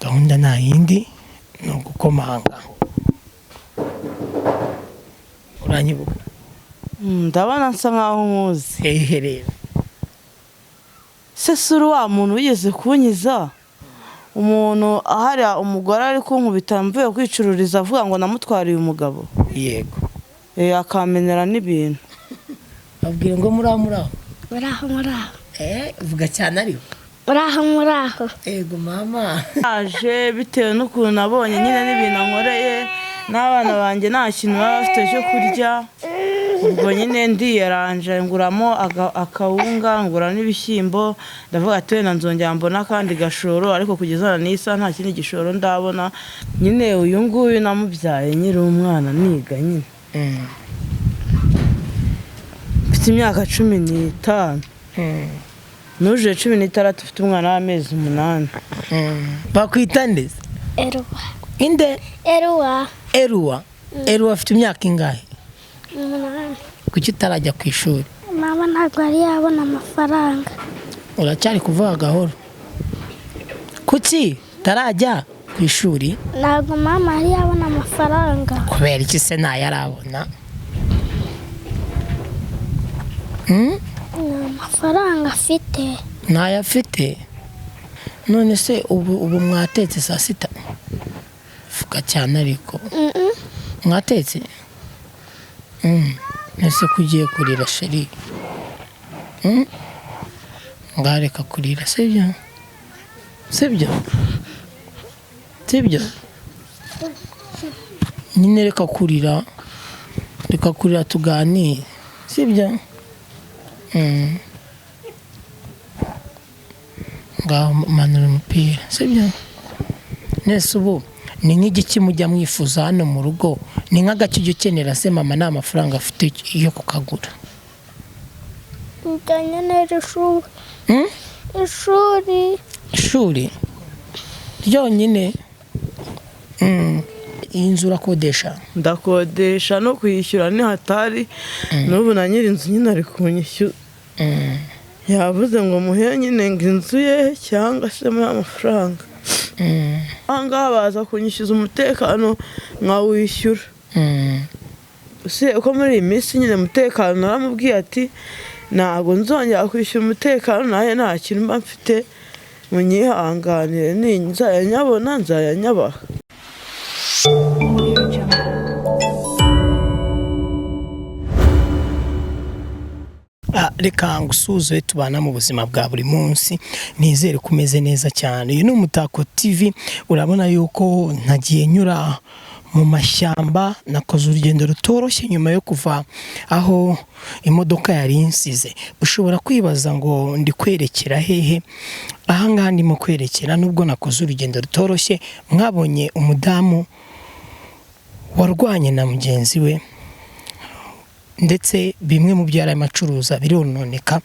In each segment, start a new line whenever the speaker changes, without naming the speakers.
Gahunda nta yindi, ni ugukomanga. Uranyibuka?
Ndabona nsa nkaho nkuzi.
Hehe rero?
Se suri wa muntu wigeze kunyiza umuntu ahari, umugore ari kunkubita mvuye kwicururiza, avuga ngo namutwariye umugabo?
Yego.
Akamenera n'ibintu.
Babwira ngo muraho, muraho.
Muraho, muraho.
Vuga cyane ariko.
Muraho, muraho.
Ego mama.
Aje bitewe n'ukuntu nabonye nyine n'ibintu ankoreye, n'abana banjye nta kintu baba bafite cyo kurya. Ubwo nyine ndiyaranje, nguramo akawunga, ngura n'ibishyimbo. Ndavuga ati wenda nzongera mbona akandi gashoro, ariko kugeza na n'isaha nta kindi gishoro ndabona. Nyine uyu nguyu namubyaye nkiri umwana, niga nyine, mfite imyaka 15, nujuje 16, mfite umwana w'amezi 8.
Bakwita ndetse?
Eruwa.
Inde?
Eruwa.
Eruwa. Eruwa afite imyaka ingahe?
8.
Kuki utarajya ku ishuri?
Mama ntabwo yari yabona amafaranga.
Uracyari kuvuga gahoro. Kuki utarajya ku ishuri?
Ntabwo mama yari yabona amafaranga.
Kubera iki se ntayo arabona?
Nta mafaranga afite.
Ntayo afite? None se ubu mwatetse saa sita? Vuga cyane ariko. Mwatetse? Ese ko ugiye kurira, chérie? Ngareka kurira, sibyo? Sibyo, sibyo nyine. Reka kurira, reka kurira, tuganire, sibyo? Ngaho manura umupira, sibyo? Nese ubu ni nk'igiki mujya mwifuza hano mu rugo? Ni nk'agake ujya ukenera se mama nta mafaranga afite yo kukagura?
Ndanyenera ishuri.
Mm?
Ishuri.
Ishuri ryonyine? Iyi nzu urakodesha?
Ndakodesha, no kuyishyura ni hatari. N'ubu na nyiri inzu nyine ari kunyishyura. Yavuze ngo muhe nyine ngo inzu ye cyangwa se muhe amafaranga. Aha ngaha baza kunyishyuza umutekano nkawishyura. Si uko muri iyi minsi nyine umutekano naramubwiye ati ntabwo nzongera kwishyura umutekano, nawe nta kintu mba mfite, munyihanganire, nzajya nyabona nzajya nyabaha.
Reka ngusuhuze tubana mu buzima bwa buri munsi, nizere ko umeze neza cyane. Uyu ni Umutako TV. Urabona yuko ntagiye nyura mu mashyamba, nakoze urugendo rutoroshye nyuma yo kuva aho imodoka yari insize. Ushobora kwibaza ngo ndi kwerekera hehe? Ahangaha ndimo kwerekera, nubwo nakoze urugendo rutoroshye, mwabonye umudamu warwanye na mugenzi we, ndetse bimwe mu byo yari arimo acuruza birononeka.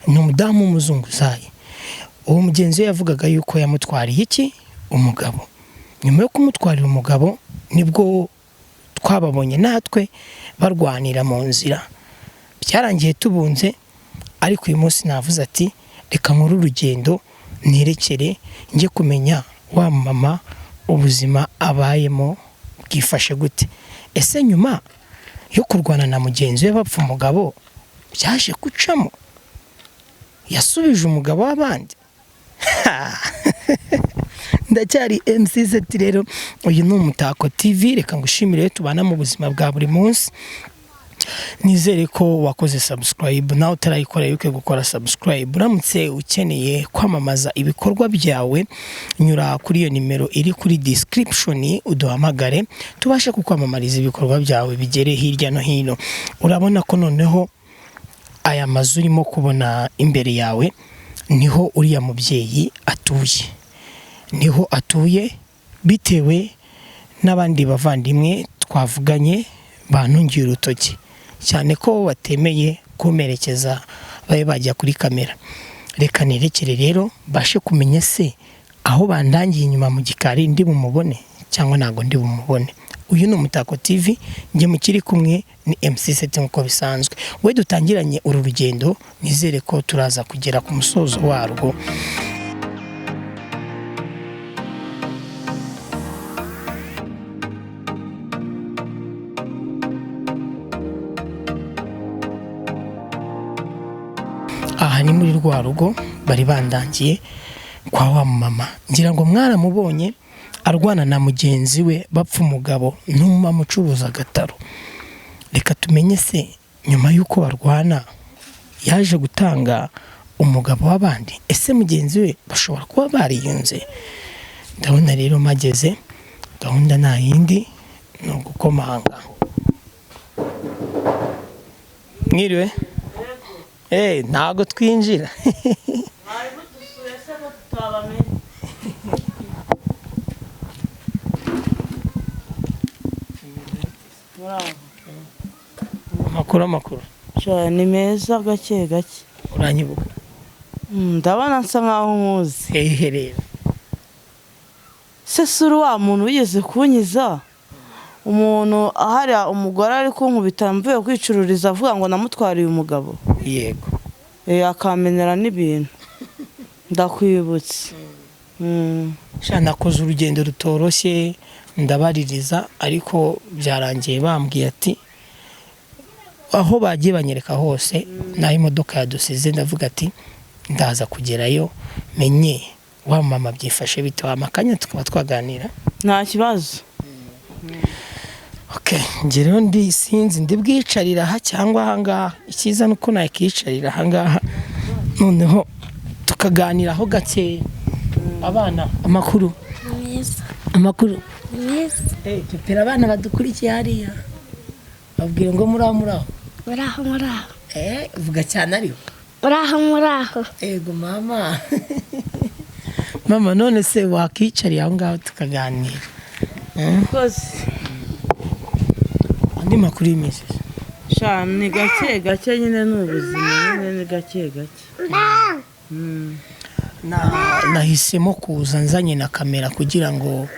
Ni umudamu w'umuzunguzayi. Uwo mugenzi we yavugaga yuko yamutwariye iki? Umugabo. Nyuma yo kumutwarira umugabo nibwo twababonye natwe barwanira mu nzira, byarangiye tubunze. Ariko uyu munsi navuze ati reka nkore urugendo nerekere njye kumenya wa mama ubuzima abayemo bwifashe gute. Ese nyuma yo kurwana na mugenzi we bapfa umugabo, byaje gucamo? Yasubije umugabo w'abandi? Ndacyari MC Seti rero, uyu ni Umutako TV. Reka ngushimire tubana mu buzima bwa buri munsi, nizere ko wakoze subscribe. Nawe utarayikora, yuke gukora subscribe. Uramutse ukeneye kwamamaza ibikorwa byawe, nyura kuri iyo nimero iri kuri description, uduhamagare tubashe kukwamamariza ibikorwa byawe bigere hirya no hino. Urabona ko noneho aya mazu urimo kubona imbere yawe niho uriya mubyeyi atuye, niho atuye. Bitewe n'abandi bavandimwe twavuganye bantungiye urutoki cyane ko batemeye kumperekeza babe bajya kuri kamera. Reka nerekere rero mbashe kumenya se aho bandangiye inyuma mu gikari ndi bumubone cyangwa ntabwo ndi bumubone. Uyu ni Umutako TV, njye mukiri kumwe ni MC Seti nk'uko bisanzwe. We dutangiranye uru rugendo, nizere ko turaza kugera ku musozo warwo. rwa rugo bari bandangiye kwa wa mama. Ngira ngo mwaramubonye arwana na mugenzi we bapfa umugabo n'umumama ucuruza agataro. Reka tumenye se nyuma y'uko barwana yaje gutanga umugabo w'abandi, ese mugenzi we bashobora kuba bariyunze? Ndabona rero mageze, gahunda nta yindi ni ugukomanga. Mwiriwe? Ntago twinjira. Amakuru
ni meza gake gake.
Uranyibuka?
Ndabona nsa nkaho nkuzi.
Hehe rero
se suri wa muntu wigeze kunyiza umuntu ahari umugore ari kunkubita mvuye kwicururiza avuga ngo namutwariye umugabo.
Yego.
Akamenera n'ibintu. Ndakwibutse.
Sha nakoze urugendo rutoroshye ndabaririza, ariko byarangiye bambwiye ati aho bagiye banyereka hose naho imodoka yadusize. Ndavuga ati ndaza kugerayo menye wa mama byifashe bite, amakanya tukaba twaganira
nta kibazo.
Okay, nge rero ndi sinzi ndi bwicarira aha cyangwa aha ngaha. Icyiza nuko nakicarira aha ngaha noneho tukaganiraho gake. Abana amakuru
meza,
amakuru
meza.
Pepera abana badukurikiye hariya babwira ngo muraho muraho.
Muraho muraho.
Vuga cyane ariko.
Muraho muraho.
Ego mama. Mama none se wakicariye aho ngaho tukaganira?
Rwose
andi makuru y'imisi.
Sha ni gake gake nyine, ni ubuzima nyine, ni gake gake.
Nahisemo kuza nzanye na kamera kugira ngo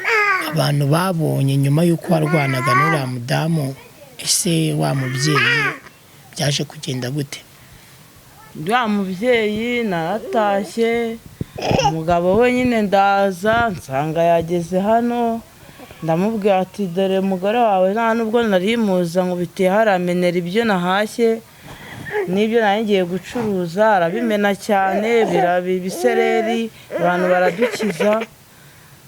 abantu babonye nyuma y'uko warwanaga n'uriya mudamu, ese wa mubyeyi byaje kugenda gute?
Wa mubyeyi naratashye, umugabo we nyine ndaza nsanga yageze hano, ndamubwira ati dore umugore wawe nta nubwo nari muza ngo bitiye haramenera ibyo nahashye n'ibyo nari ngiye gucuruza, arabimena cyane biraba ibisereri, abantu baradukiza,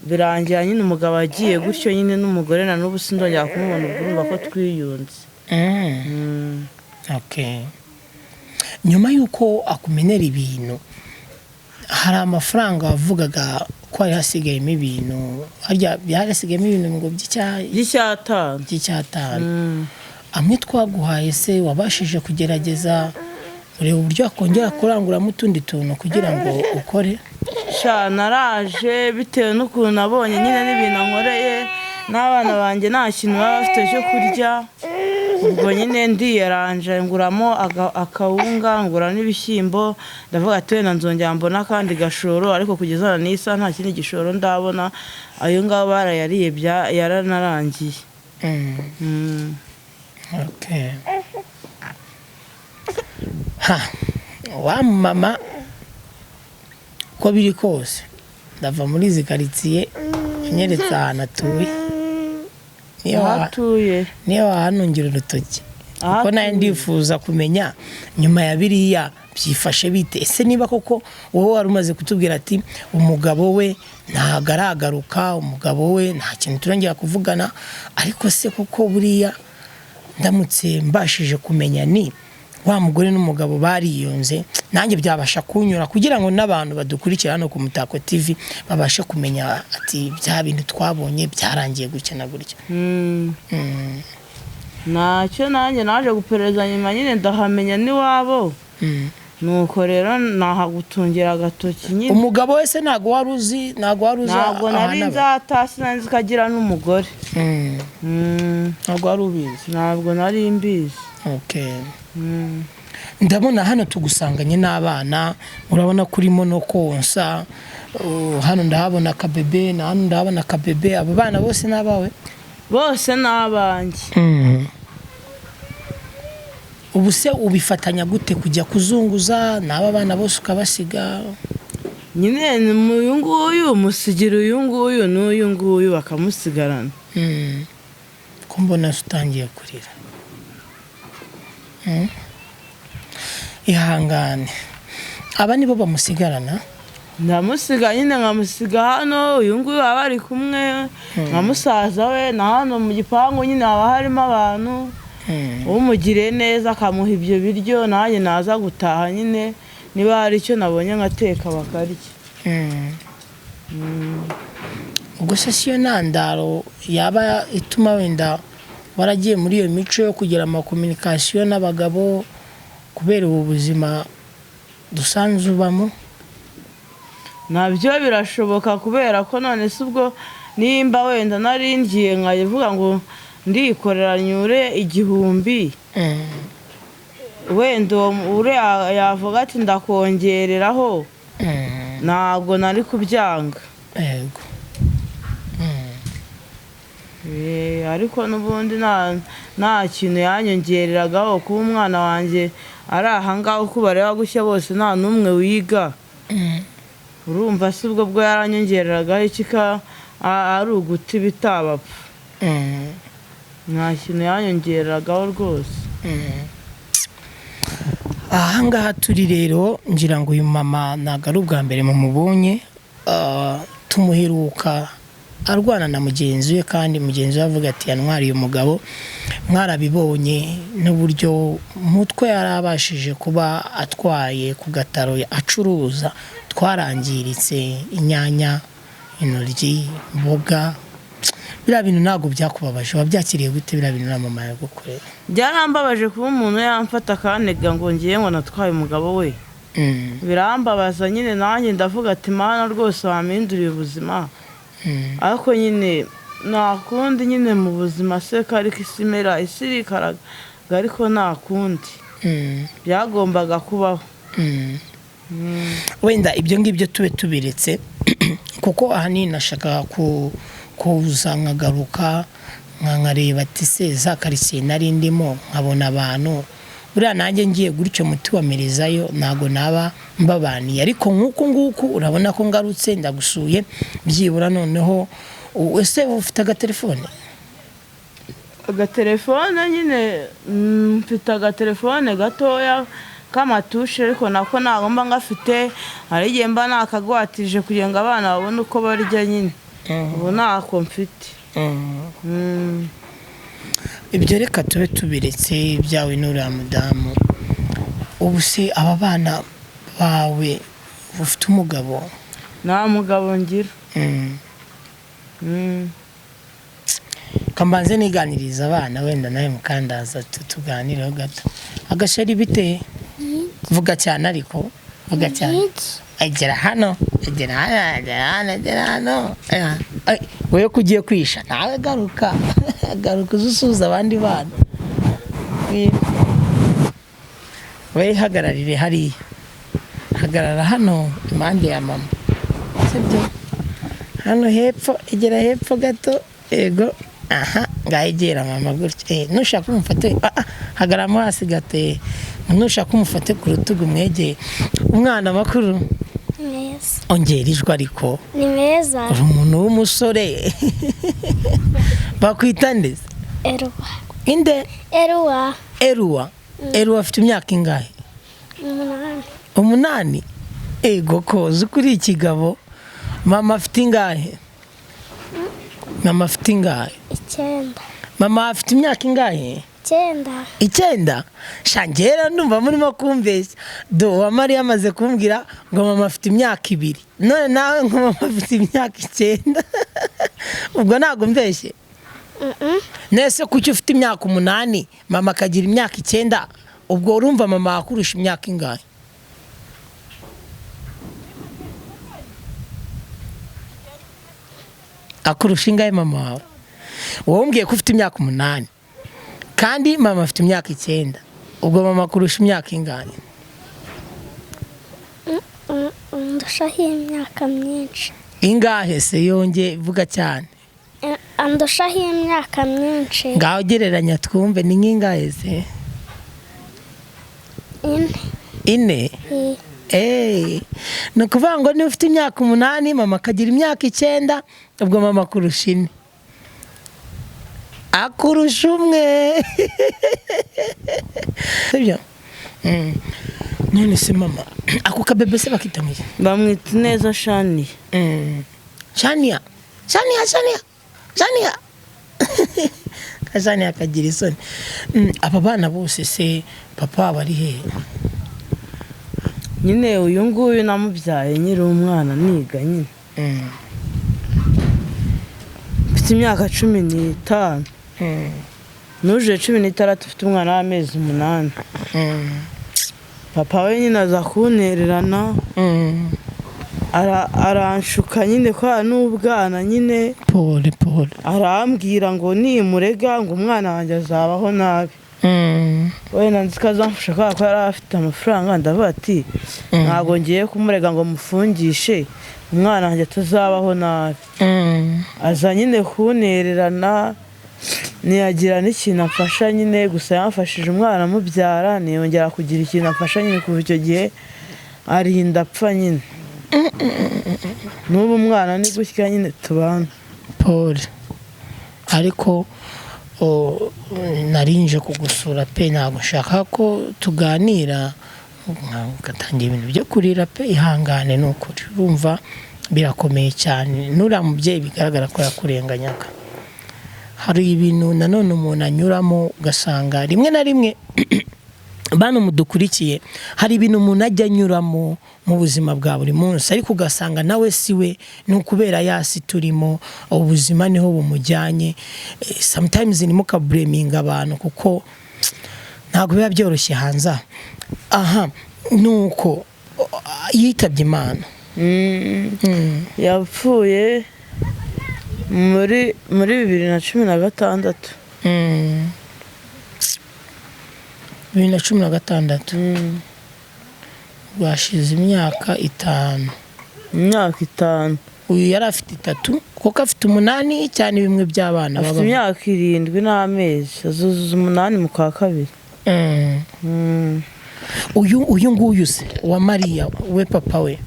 birangira nyine umugabo agiye gutyo nyine n'umugore na n'ubu sindongera kumubona, ubwo urumva ko twiyunze.
Okay. Nyuma y'uko akumenera ibintu, hari amafaranga wavugaga ko hari hasigayemo ibintu, harya harasigayemo ibintu ngo
by'icyatanu.
By'icyatanu. Amwe twaguhaye se wabashije kugerageza ureba uburyo wakongera kuranguramo utundi tuntu kugira ngo ukore?
Sha naraje bitewe n'ukuntu nabonye nyine n'ibintu nkoreye n'abana banjye nta kintu baba bafite cyo kurya, ubwo nyine ndiyaranje nguramo akawunga, ngura n'ibishyimbo, ndavuga ati wenda nzongera mbona kandi gashoro, ariko kugeza na n'isa nta kindi gishoro ndabona, ayo ngaho barayariye yaranarangiye.
Okay. Ha, wa mama uko biri kose ndava muri izi karitsiye anyeretse ahantu atuye. Niyo wahanungira urutoki kuko nawe ndifuza kumenya nyuma ya biriya byifashe bite. Ese niba koko wowe wari umaze kutubwira ati umugabo we ntago aragaruka, umugabo we nta kintu turongera kuvugana, ariko se koko buriya ndamutse mbashije kumenya ni wa mugore n'umugabo bariyunze, nanjye byabasha kunyura kugira ngo n'abantu badukurikira hano ku Mutako TV babashe kumenya ati bya bintu twabonye byarangiye gutya na gutya.
Ntacyo nanjye naje guperereza nyuma nyine ndahamenya n'iwabo. Nuko rero nahagutungira agatoki nyine.
Umugabo wese ntago wari uzi, ntago wari uzi?
Ntabwo nari nzatasi, nari nzi ko agira n'umugore.
Ntabwo wari ubizi?
Ntabwo nari mbizi.
Okay. Ndabona hano tugusanganye n'abana, urabona kurimo no konsa, hano ndahabona akabebe na hano ndahabona akabebe. Abo bana bose n'abawe?
Bose n'abanjye.
Ubu se ubifatanya gute kujya kuzunguza n'aba bana bose ukabasiga?
Nyine ni uyu nguyu musigira uyu nguyu n'uyu nguyu bakamusigarana.
Ko mbona utangiye kurira. Ihangane. Aba nibo bamusigarana?
Ndamusiga nyine, nkamusiga hano, uyu nguyu baba bari kumwe nka musaza we, na hano mu gipangu nyine haba harimo abantu. Umugiriye neza akamuha ibyo biryo, nanjye naza gutaha nyine niba hari icyo nabonye nkateka bakarya.
Ubwo se siyo ntandaro yaba ituma wenda waragiye muri iyo mico yo kugira amakominikasiyo n'abagabo kubera ubu buzima dusanzwe ubamo?
Nabyo birashoboka, kubera ko none se ubwo nimba wenda nari ngiye nkavuga ngo ndikorera nyure 1000, wenda uwo uriya yavuga ati ndakongereraho, ntabwo nari kubyanga.
Yego.
Ariko n'ubundi nta kintu yanyongereragaho, kuba umwana wanjye ari ahangaha uko bareba gushya bose nta n'umwe wiga. Urumva se ubwo bwo yaranyongereragaho iki ka ari uguta ibitabapfa? Nta kintu yanyongereragaho rwose.
Ahangaha turi rero, ngira ngo uyu mama ntabwo ari ubwa mbere mumubonye. Tumuheruka arwana na mugenzi we, kandi mugenzi we avuga ati yantwariye umugabo. Mwarabibonye n'uburyo mutwe yarabashije kuba atwaye ku gataro acuruza, twarangiritse inyanya, intoryi, imboga. Biriya bintu ntabwo byakubabaje? Wabyakiriye gute biriya bintu na mama yagukorera?
Byarambabaje kuba umuntu yamfata akantega ngo ngiye ngo natwaye umugabo we. Birambabaza nyine, nanjye ndavuga ati Mana rwose wampinduriye ubuzima. Ariko nyine nta kundi nyine mu buzima se ko ariko isi imera, isi irikaraga, ariko nta kundi, byagombaga kubaho.
Wenda ibyo ngibyo tube tubiretse, kuko ahanini nashakaga kuza nkagaruka nkareba ati se za karitsiye nari ndimo nkabona abantu, buriya nanjye ngiye gutyo mutiwamerezayo ntabwo naba mbabaniye. Ariko nk'uku nguku urabona ko ngarutse ndagusuye, byibura noneho ese ufite agatelefone?
Agatelefone nyine, mfite agatelefone gatoya k'amatushe, ariko nako ntabwo mba ngafite. Hari igihe mba nakagwatije kugira ngo abana babone uko barya nyine. Ubu ntako mfite.
Ibyo reka tube tubiretse, ibyawe n'uriya mudamu. Ubu se aba bana bawe, ufite umugabo?
Nta mugabo ngira.
Kambanze niganiriza abana, wenda nawe mukandaza tuganireho gato. Agashari bite? Vuga cyane, ariko vuga cyane. Egera hano, egera hano, egera hano, egera hano. Wowe ko ugiye kwisha nawe, garuka, garuka uze usuhuza abandi bana. We hagararire hariya, hagarara hano impande ya mama, sibyo? Hano hepfo, egera hepfo gato. Yego, aha ngaho egera mama gutya. Nushaka umufate, hagarara hasi gato. Nushaka umufate ku rutugu mwegere. Umwana, makuru?
Meza.
Ongera ijwi ariko.
Ni meza.
Uri umuntu w'umusore. Bakwita nde?
Eruwa.
Inde?
Eruwa.
Eruwa. Eruwa afite imyaka ingahe?
8.
8? Ego koza kuri ikigabo. Mama afite ingahe? Mama afite ingahe?
9.
Mama afite imyaka ingahe?
9.
9? Shangera ndumva murimo kumbeshya. Do wa Mariya amaze kumbwira ngo mama afite imyaka 2, none nawe ngo mama afite imyaka 9. Ubwo ntabwo mbeshye? Nese kuki ufite imyaka 8 mama akagira imyaka 9, ubwo urumva mama akurusha imyaka ingahe? Akurusha ingahe mama wawe? Wowe umbwiye ko ufite imyaka 8 kandi mama afite imyaka 9, ubwo mama akurusha imyaka ingahe?
Andushaho imyaka myinshi.
Ingahe se? Yonge vuga cyane.
Andushaho imyaka myinshi.
Ngaho gereranya twumve, ni nk'ingahe se?
4.
4? Ni ukuvuga ngo niba ufite imyaka 8 mama akagira imyaka 9, ubwo mama akurusha 4. Akurusha 1. Sibyo? None se mama, ako kabebe se bakita mu iki?
Bamwita Neza Shaniya.
Shaniya, Shaniya, Shaniya, Shaniya. Kashaniya kagira isoni. Aba bana bose se papa wabo ari hehe?
Nyine uyu nguyu namubyaye nkiri umwana, niga nyine. Mfite imyaka 15. Nujuje 16, mfite umwana w'amezi 8. Papa we nyine aza kuntererana. Aranshuka nyine kwa n'ubwana nyine.
Pole pole.
Arambwira ngo nimurega ngo umwana wanjye azabaho nabi. Wenda nzi ko azamfasha kubera ko yari afite amafaranga. Ndavuga ati ntabwo ngiye kumurega ngo mufungishe, umwana wanjye atazabaho nabi. Aza nyine kuntererana, ntiyagira n'ikintu amfasha nyine. Gusa yamfashije umwana amubyara, ntiyongera kugira ikintu amfasha nyine. Kuva icyo gihe arinda apfa nyine. N'ubu umwana ni gutya nyine tubana.
Pole, ariko narinje kugusura pe, ntabwo nshaka ko tuganira ugatangira ibintu byo kurira pe. Ihangane, ni ukuri, urumva birakomeye cyane. Nuriya mubyeyi bigaragara ko yakurenganyaga. Hari ibintu nanone umuntu anyuramo, ugasanga rimwe na rimwe, bano mudukurikiye, hari ibintu umuntu ajya anyuramo mu buzima bwa buri munsi, ariko ugasanga nawe si we, ni ukubera yasi turimo, ubuzima niho bumujyanye. Sometimes ntimukablaminga abantu, kuko ntabwo biba byoroshye hanze aha. Aha ni uko yitabye Imana.
Yapfuye muri 2016.
2016, rwashize imyaka 5.
Imyaka 5.
Uyu yari afite 3, kuko afite 8 cyane, bimwe by'abana
Afite
baba.
imyaka 7 n'amezi, azuzuza 8 mu kwa kabiri.
Uyu nguyu se wa Mariya we, papa we?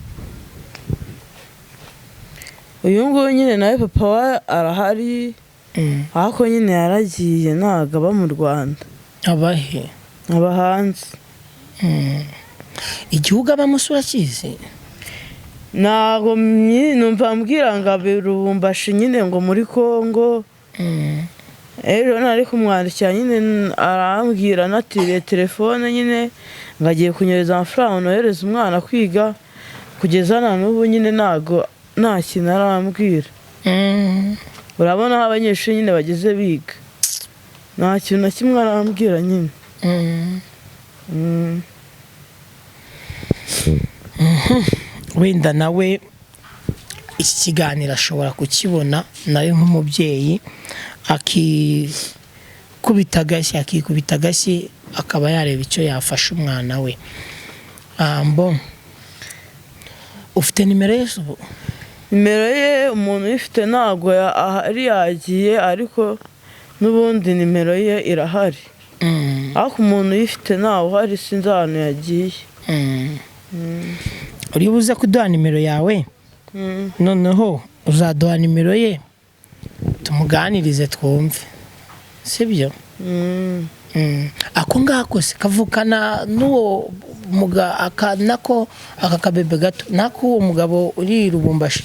Uyu nguyu nyine nawe papa we arahari, ariko nyine yaragiye, ntabwo aba mu Rwanda.
Abahe?
Aba hanze.
Igihugu abamo se urakizi?
Ntabwo numva ambwira ngo abe Lubumbashi nyine, ngo muri Congo. Rero nari kumwandikira nyine, arambwira natiriye telefone nyine ngo agiye kunyohereza amafaranga nohereza umwana kwiga. Kugeza na n'ubu nyine ntabwo nta kintu arambwira. Urabona aho abanyeshuri nyine bageze biga, nta kintu na kimwe arambwira nyine.
Wenda nawe iki kiganiro ashobora kukibona, nawe nk'umubyeyi akikubita agashyi akaba yareba icyo yafasha umwana we. Mbo ufite nimero ye se ubu?
Nimero ye umuntu uyifite ntabwo ahari, yagiye, ariko n'ubundi nimero ye irahari. Ariko umuntu uyifite ntawe uhari, sinzi ahantu yagiye.
Uri buze kuduha nimero yawe, noneho uzaduha nimero ye tumuganirize twumve, sibyo?
Mm.
Ako ngako se kavukana n'uwo muga aka nako, aka kabebe gato nako uwo mugabo uri i Lubumbashi?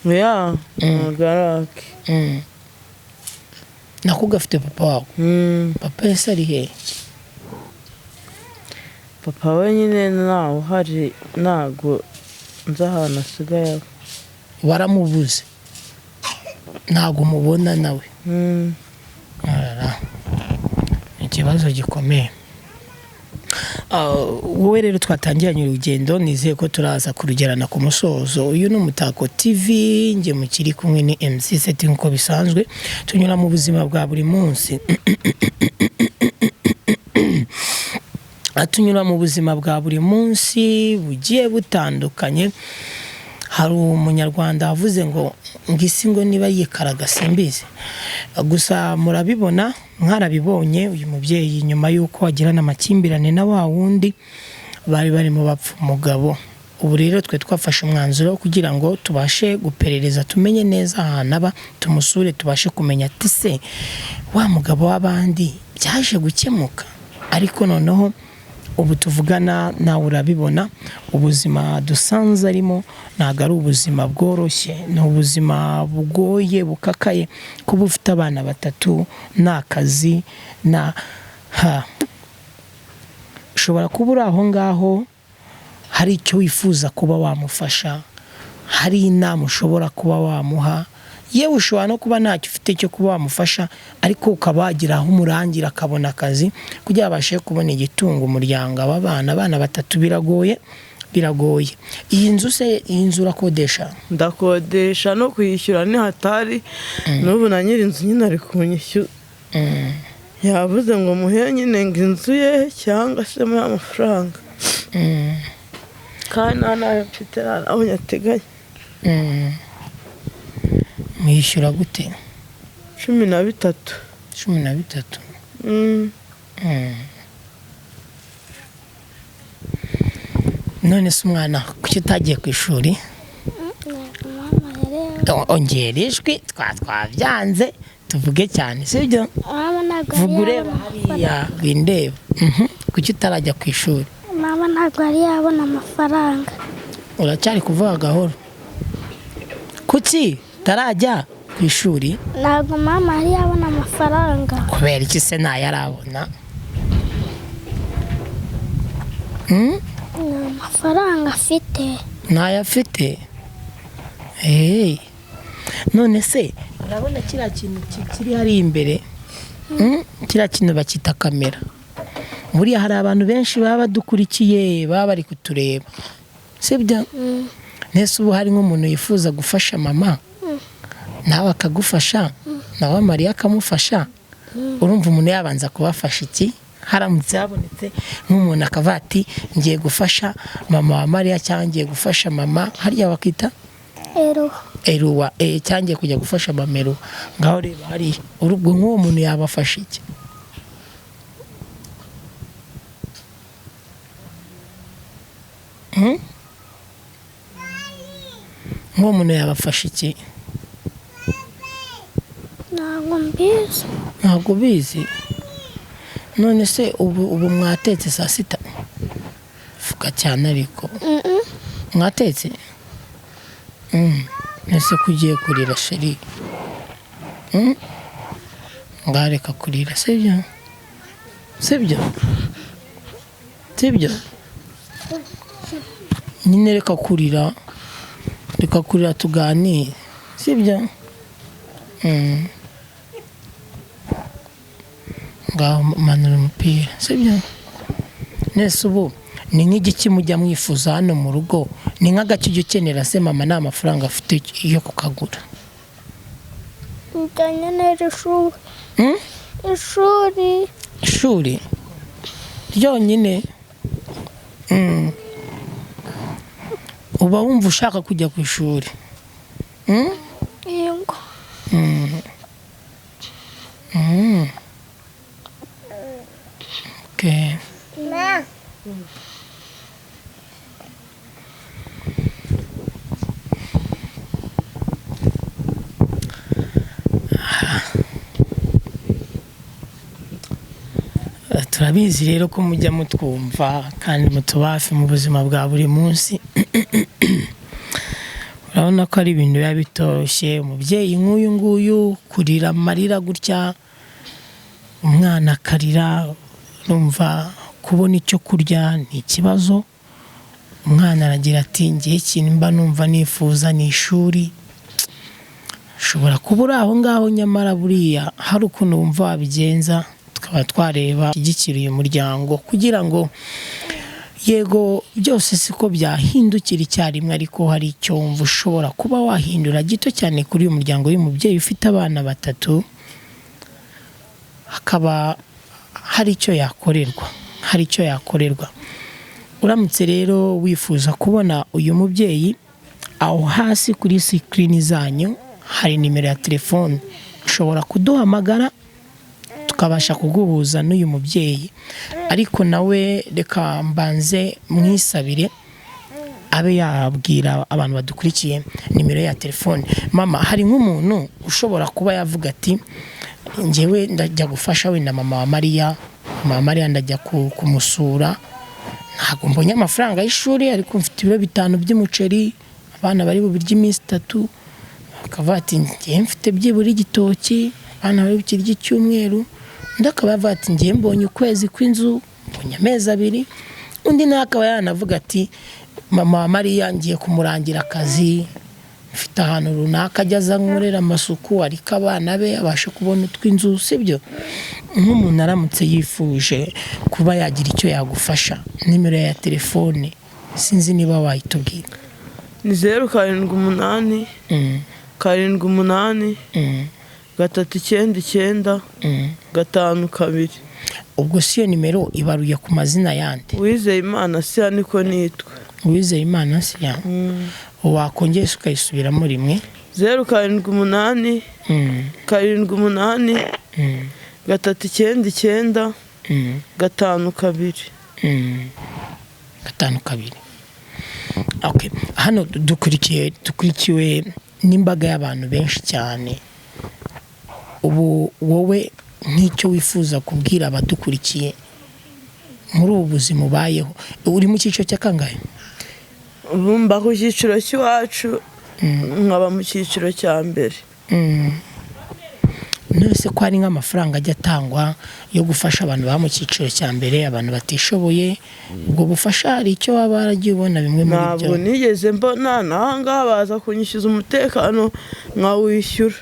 Ya, ntabwo ari ake.
Nako gafite papa wako?
Mm.
Papa yese ari hehe?
Papa we nyine ntawe uhari, ntabwo nzi ahantu asigaye aba.
Waramubuze, ntabwo umubona nawe?
Mm.
Arara. Ikibazo gikomeye. Wowe rero twatangiranye urugendo, nizeye ko turaza kurugerana ku musozo. Uyu ni Umutako TV, njye mukiri kumwe ni MC Seti. Nk'uko bisanzwe tunyura mu buzima bwa buri munsi, tunyura mu buzima bwa buri munsi bugiye butandukanye. Hari umunyarwanda wavuze ngo isi ngo niba yikaraga simbizi. Gusa murabibona, mwarabibonye, uyu mubyeyi nyuma y'uko agirana amakimbirane na wa wundi bari barimo bapfa umugabo. Ubu rero twe twafashe umwanzuro kugira ngo tubashe guperereza, tumenye neza ahantu aba, tumusure, tubashe kumenya ati se wa mugabo w'abandi byaje gukemuka? Ariko noneho Ubu tuvugana nawe urabibona, ubuzima dusanze arimo ntabwo ari ubuzima bworoshye, ni ubuzima bugoye bukakaye. Kuba ufite abana batatu nta kazi na ha, ushobora kuba uri aho ngaho hari icyo wifuza kuba wamufasha, hari inama ushobora kuba wamuha, yewe ushobora no kuba ntacyo ufite cyo kuba wamufasha, ariko ukaba wagira aho umurangira akabona akazi kugira abashe kubona igitunga umuryango. Aba bana, abana batatu biragoye, biragoye. Iyi nzu se, iyi nzu urakodesha?
Ndakodesha, no kuyishyura ni hatari. N'ubu na nyiri inzu nyine ari kunyishyura, yavuze ngo muhe nyine ngo inzu ye cyangwa se muhe amafaranga, kandi nta nayo mfite, nta naho nyateganya.
Mwishyura gute?
13.
13. None se umwana kuki utagiye ku ishuri?
Mama yari
Ongera ijwi, twabyanze tuvuge cyane, sibyo?
Mama ntabwo yari
Vuga ureba
yabona
hariya windeba. Kuki utarajya ku ishuri?
Mama ntabwo yari yabona amafaranga.
Uracyari kuvuga gahoro. Kuki utarajya ku ishuri?
Ntabwo mama yari yabona amafaranga.
Kubera iki se ntayarabona?
Nta mafaranga afite.
Ntayo afite. None se urabona kiriya kintu kiri hariya imbere? Kiriya kintu bakita kamera. Buriya hari abantu benshi baba badukurikiye, baba bari kutureba, sibyo? Nese ubu hari nk'umuntu yifuza gufasha mama, nawe akagufasha, nawe Mariya akamufasha, urumva umuntu yabanza kubafasha iki? Haramutse habonetse nk'umuntu akavuga ati ngiye gufasha mama wa Mariya, cyangwa ngiye gufasha mama hariya bakita
Eruwa.
Eruwa, cyangwa ngiye kujya gufasha mama Eruwa, ngaho reba hariya, urubwo nk'uwo muntu yabafasha iki? Nk'uwo muntu yabafasha iki?
Ntabwo mbizi.
Ntabwo ubizi. None se ubu mwatetse saa sita? Vuga cyane ariko. Mwatetse? Ese ko ugiye kurira sheri? Ngareka kurira, sibyo? Sibyo? Sibyo? Nyine reka kurira. Reka kurira tuganire. Sibyo? Ngaho manura umupira, sibyo? Nese ubu ni nk'igiki mujya mwifuza hano mu rugo? Ni nk'agaki ujya ukenera se mama nta mafaranga afite yo kukagura?
Nkenera ishuri. Ishuri.
Ishuri ryonyine? Uba wumva ushaka kujya ku ishuri?
Yego.
Okay. Turabizi rero ko mujya mutwumva kandi mutuba hafi mu buzima bwa buri munsi. Urabona ko ari ibintu biba bitoroshye, umubyeyi nk'uyu nguyu kurira amarira gutya, umwana akarira, urumva kubona icyo kurya ni ikibazo. Umwana aragira ati ngiye ikintu mba numva nifuza ni ishuri. Ushobora kuba uri aho ngaho, nyamara buriya hari ukuntu wumva wabigenza, tukaba twareba ishyigikira uyu muryango kugira ngo yego byose siko byahindukira icyarimwe, ariko hari icyo wumva ushobora kuba wahindura gito cyane kuri uyu muryango w'umubyeyi ufite abana batatu, hakaba hari icyo yakorerwa, hari icyo yakorerwa. Uramutse rero wifuza kubona uyu mubyeyi, aho hasi kuri sikirini zanyu hari nimero ya telefone, ushobora kuduhamagara tukabasha kuguhuza n'uyu mubyeyi. Ariko nawe reka mbanze mwisabire abe yabwira abantu badukurikiye nimero ya telefone. Mama, hari nk'umuntu ushobora kuba yavuga ati njyewe ndajya gufasha wenda mama wa Mariya, mama Mariya ndajya kumusura, Ntabwo mbonye amafaranga y'ishuri, ariko mfite ibiro 5 by'umuceri, abana bari bubirye iminsi 3. Akavuga ati ngiye mfite byibura igitoki, abana bari bukirye icyumweru. Undi akaba yavuga ati ngiye mbonye ukwezi kw'inzu, mbonye amezi 2. Undi nawe akaba yanavuga ati mama wa Mariya ngiye kumurangira akazi, mfite ahantu runaka ajya aza nkorera amasuku, ariko abana be abashe kubona utw'inzu, sibyo? Nk'umuntu aramutse yifuje kuba yagira icyo yagufasha, nimero ya telefone sinzi niba wayitubwira.
Ni 0 7 8 7 8 3 9 9 5 2.
Ubwo si iyo nimero ibaruye ku mazina yandi?
Uwizeyimana Siya niko nitwa.
Uwizeyimana Siya. Wakongera ukayisubiramo rimwe?
0 7 8 7 8 3 9 9 5 2.
5 2. Okay. Hano dukurikiwe n'imbaga y'abantu benshi cyane. Ubu wowe nk'icyo wifuza kubwira abadukurikiye muri ubu buzima ubayeho, uri mu cyiciro cya kangahe?
Ubu mba ku cyiciro cy'iwacu, nkaba mu cyiciro cya mbere.
None ko hari nk'amafaranga ajya atangwa yo gufasha abantu baba mu cyiciro cya mbere, abantu batishoboye, ubwo bufasha hari icyo waba waragiye ubona bimwe muri byo?
Ntabwo nigeze mbona, n'aha ngaha baza kunyishyuza umutekano nkawishyura.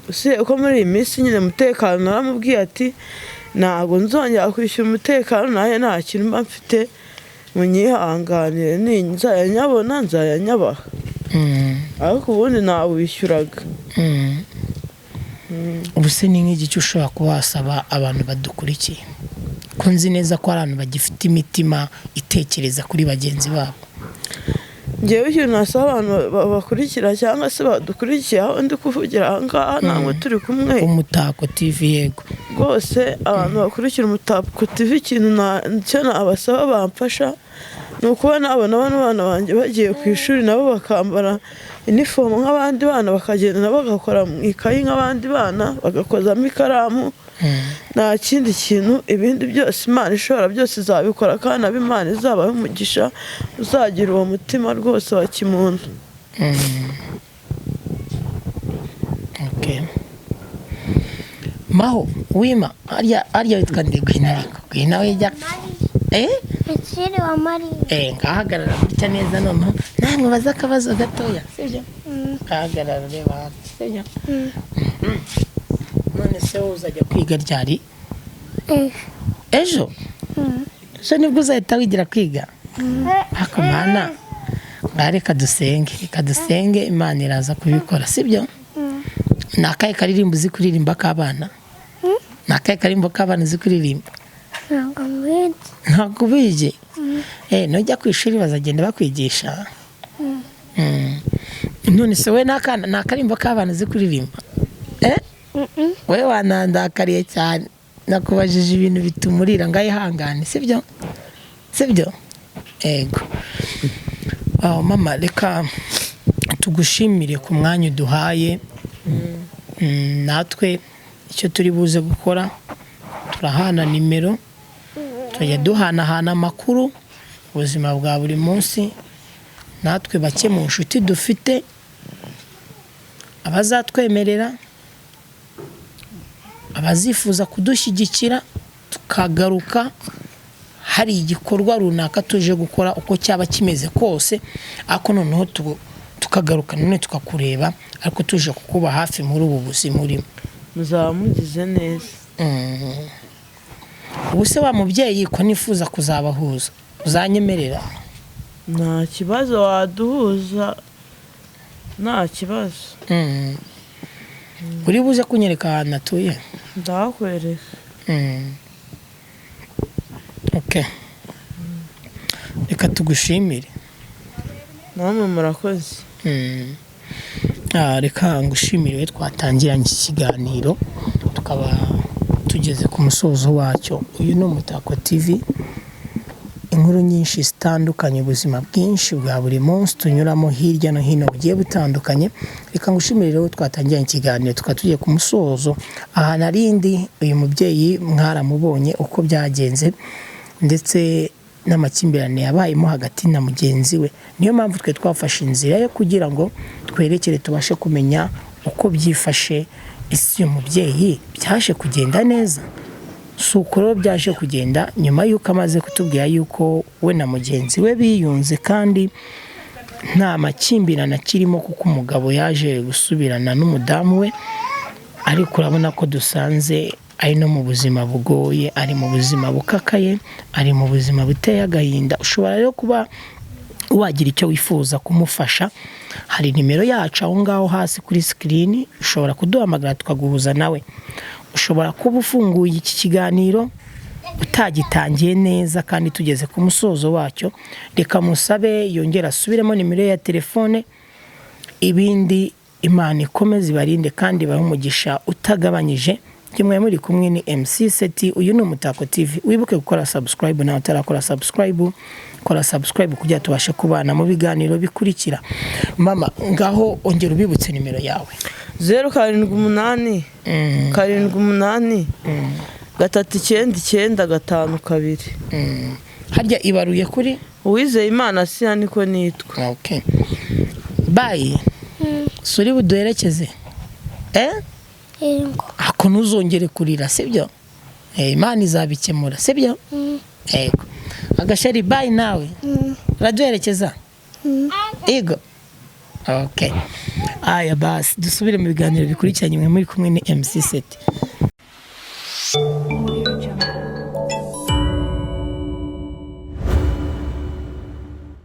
Usibye ko muri iyi minsi nyine umutekano naramubwiye ati ntabwo nzongera kwishyura umutekano, nawe nta kintu mba mfite, munyihanganire, nzajya nyabona nzajya nyabaha. Ariko ubundi ntawishyuraga.
Ubu se ni nk'igiki ushobora kuba wasaba abantu badukurikiye? Ko nzi neza ko hari abantu bagifite imitima itekereza kuri bagenzi babo.
Ngewe ikintu nasaba abantu bakurikira cyangwa se badukurikiye aho ndi kuvugira aha ngaha, ntabwo turi kumwe.
Umutako TV, yego.
Rwose abantu bakurikira Umutako TV, ikintu icyo nabasaba bamfasha ni ukuba nabona bano bana banjye bagiye ku ishuri, nabo bakambara inifomu nk'abandi bana, bakagenda nabo bagakora mu ikayi nk'abandi bana, bagakozamo ikaramu. Nta kindi kintu, ibindi byose Imana ishobora byose izabikora, kandi abo Imana izabaha umugisha uzagira uwo mutima rwose wa kimuntu.
Okay. Maho wima arya witwa nde? Gwina ariko gwina wejya
Misiri wa Mariya.
Ngahagarara gutya neza, noneho namwe baza akabazo gatoya, sibyo? Ngahagarara ureba hano, sibyo? None se wowe uzajya kwiga ryari? Ejo. Ejo nibwo uzahita wigira kwiga? Ariko mana, ngaha reka dusenge, reka dusenge, Imana iraza kubikora, sibyo? Ni akahe karirimbo uzi kuririmba k'abana? Ni akahe karirimbo k'abana uzi kuririmba?
Ntabwo mbizi.
Ntabwo ubizi? Nujya ku ishuri bazagenda bakwigisha. None se we ni akarimbo k'abana uzi kuririmba? We wanandakariye cyane, nakubajije ibintu bitumurira, ngayihangane, sibyo? Sibyo? Ego. Mama, reka tugushimire ku mwanya uduhaye. Natwe icyo turi buze gukora, turahana nimero, tujya duhanahana amakuru ubuzima bwa buri munsi, natwe bake mu nshuti dufite abazatwemerera, abazifuza kudushyigikira, tukagaruka hari igikorwa runaka tuje gukora uko cyaba kimeze kose, ariko noneho tukagaruka none tukakureba, ariko tuje kukuba hafi muri ubu buzima urimo.
Muzaba mugize neza.
Ubu se wa mubyeyi ko nifuza kuzabahuza, uzanyemerera?
Nta kibazo, waduhuza nta kibazo.
Uri buze kunyereka ahantu atuye?
Ndahakwereka.
Okay. Reka tugushimire.
Namwe murakoze.
Reka ngushimire, twatangiranye iki kiganiro tukaba tugeze ku musozo wacyo. Uyu ni Umutako TV, inkuru nyinshi zitandukanye, ubuzima bwinshi bwa buri munsi tunyuramo hirya no hino bugiye butandukanye. Reka ngushimire rero twatangiranye ikiganiro tukaba tugiye ku musozo. Aha narindi uyu mubyeyi mwaramubonye uko byagenze, ndetse n'amakimbirane yabayemo hagati na mugenzi we. Niyo mpamvu twe twafashe inzira yo kugira ngo twerekere, tubashe kumenya uko byifashe. Ese uyu mubyeyi byaje kugenda neza? Si uko rero byaje kugenda, nyuma y'uko amaze kutubwira yuko we na mugenzi we biyunze kandi nta makimbirane akirimo, kuko umugabo yaje gusubirana n'umudamu we. Ariko urabona ko dusanze ari no mu buzima bugoye, ari mu buzima bukakaye, ari mu buzima buteye agahinda. Ushobora rero kuba wagira icyo wifuza kumufasha, hari nimero yacu aho ngaho hasi kuri screen, ushobora kuduhamagara tukaguhuza nawe. Ushobora kuba ufunguye iki kiganiro utagitangiye neza kandi tugeze ku musozo wacyo. Reka musabe yongere asubiremo nimero ye ya telefone. Ibindi, Imana ikomeze ibarinde kandi ibahe umugisha utagabanyije. Kimwe muri kumwe ni MC Seti, uyu ni Umutako TV. Wibuke gukora subscribe, nawe utarakora subscribe, kora subscribe kugira tubashe kubana mu biganiro bikurikira. Mama, ngaho ongera ubibutse nimero yawe.
078 78 399 52.
Harya ibaruye kuri?
Uwizeye Imana Siya, niko nitwa.
Okay, bye. Suri buduherekeze, eh?
Yego.
Ako ntuzongere kurira, sibyo? Imana izabikemura, sibyo? Yego. Agasheri, bye nawe. Uraduherekeza? Yego. Okay, aya basi dusubire mu biganiro bikurikiranye. Mwe muri kumwe ni MC Seti.